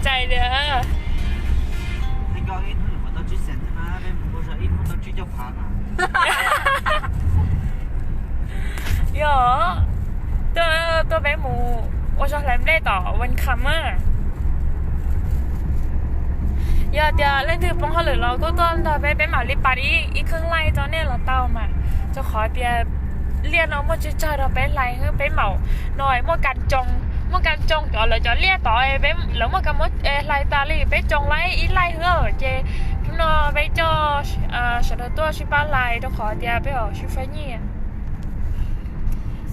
Txais tias, yog, tuaj, tuaj peb mus ua zog hlais nplej tom Welcome a. Yog tias leej twg poob hauj lwm los kuj tuaj nrog peb, peb mam li pas ib, ib kheej laij rau nej los tau mas, rau qhov tias liaj no muaj tsawg tsawg rau peb hlais, peb maum no muaj kas tsoo, muaj kas tsoo cov, lawv cov liaj tod, lawv muaj kas muab hlais tas li, peb tsoo laij ib laij xwb ces hnub no peb coj sawv daws tuaj sib pab hlais rau qhov tias peb yuav sib faib nyiaj.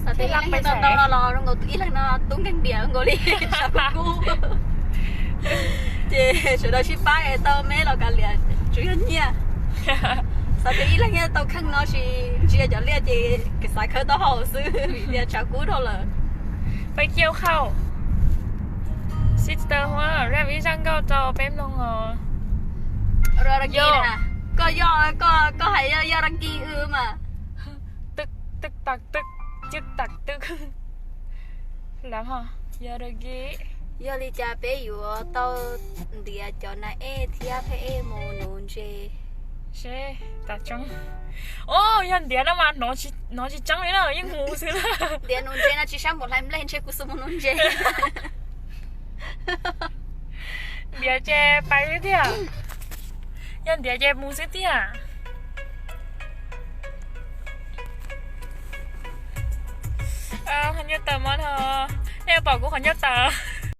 Xav tias ib leeg nyiaj tau ntau no los zoo nkaus tus ib leeg no tub nkeeg diam nkaus li, tshav kub kub. Ces sawv daws sib pab es tau me los kav liam, tsuas yog nyiaj. Xav tias ib leeg nyiaj tau kheej no sis ntsia cov liaj ces xav khawb taub hau xwb vim tias tshav kub dhau lawm. Peb ciaj khauj, sib tsis tau huab rab ib zaj nkauj rau peb mloog os. Koj yog, koj hais yog yog dab kis wb mas. Twb tas twb, twb tas twb. Lawv ho, yog dab kis. Yog li cas peb yuav tau ntiav cov nas ej thiab pheb ej mus nuv ntses? Seb tas tseeb. Os, yog ntiav no mas hnov tsis tseeb li na, yeej mus xwb na. Ntiav nuv ntses no tsis sab npaum hlais nplej, ntshe kuv xub mus nuv ntses. Ntiav ces pais xwb tiag. Yog ntiav ces mus xwb tiag. Qhov nyuj tawm mas no, nej pom kuv qhov nyuj tawm.